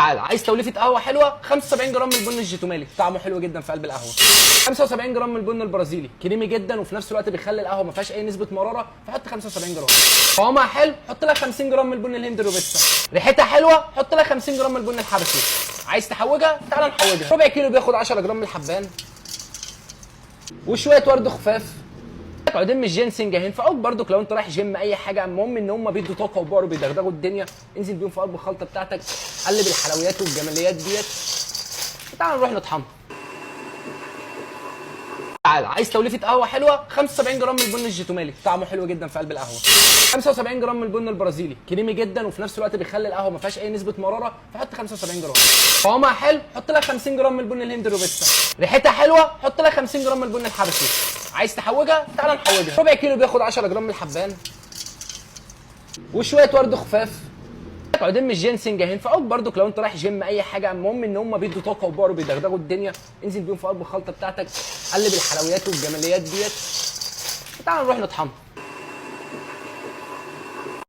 تعال، عايز توليفة قهوة حلوه؟ 75 جرام من البن الجيتومالي، طعمه حلو جدا في قلب القهوه. 75 جرام من البن البرازيلي، كريمي جدا وفي نفس الوقت بيخلي القهوة ما فيهاش اي نسبه مراره، فحط 75 جرام. قوامها حلو، حط لها 50 جرام من البن الهندي الروبستا. ريحتها حلوه، حط لها 50 جرام من البن الحبشي. عايز تحوجها؟ تعال نحوجها. ربع كيلو بياخد 10 جرام من الحبان وشوية ورد خفاف. عودين من الجينسنج هينفعوك برضك لو انت رايح جيم اي حاجه، المهم ان هم بيدوا طاقة و power وبيدغدغوا الدنيا. انزل بيهم في قلب الخلطة بتاعتك، قلب الحلويات والجماليات ديت. تعال نروح نطحنها. تعال، عايز توليفة قهوة حلوه؟ 75 جرام من البن الجيتومالي، طعمه حلو جدا في قلب القهوه. 75 جرام من البن البرازيلي، كريمي جدا وفي نفس الوقت بيخلي القهوة ما فيهاش اي نسبه مراره، فحط 75 جرام. قوامها حلو، حط لها 50 جرام من البن الهندي الروبستا. ريحتها حلوه، حط لها 50 جرام من البن الحبشي. عايز تحوجها؟ تعال نحوجها. ربع كيلو بياخد 10 جرام من الحبان وشوية ورد خفاف. عودين من الجينسنج هينفعوك برضك لو انت رايح جيم اي حاجه، المهم ان هم بيدوا طاقة و power وبيدغدغوا الدنيا. انزل بيهم في قلب الخلطة بتاعتك، قلب الحلويات والجماليات ديت. تعال نروح نطحنها.